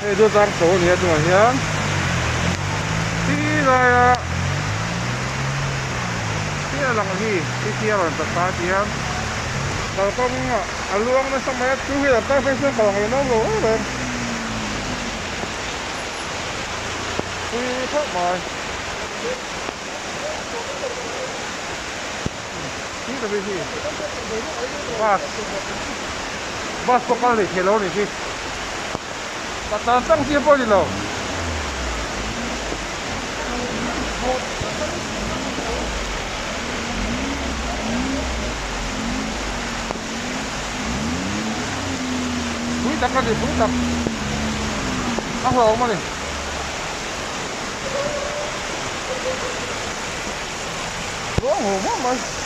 Hei chu tlang chho a ni a chungah hian khi laia khi a lang hi khi khi a rawn tla thla a ti a kalkawng ah a luang nasa mai a chu hi a kal phei chuan kal ang englo lo reng reng pui khawp mai khi ta phei khi bus bus pawh kal thei theilo a ni khi. Ka tan tang chiah pawh a ni lo. Pui tak a ni, pui tak. A hlauhawm a ni. Ruang hlauhawm mai.